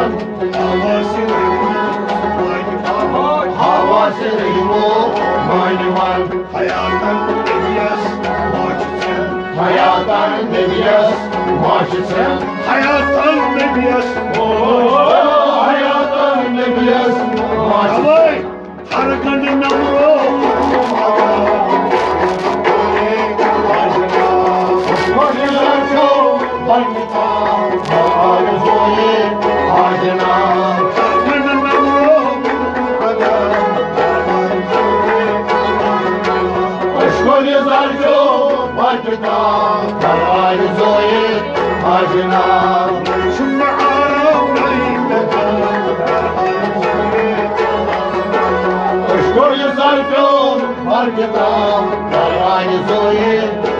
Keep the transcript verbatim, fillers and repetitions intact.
ہوا سرہمو مانہِ وَل۔ ہوا سرہمو مانہِ وَل۔ حیاتن نبیَس ماچھ ژٮ۪ن۔ حیاتن نبیَس ماچھ ژٮ۪ن۔ حیاتن نبیَس ماچھ ژٮ۪ن۔ حیاتن نبیَس ماچھ ژٮ۪ن۔ اوے! ہر گنڈ نمرو۔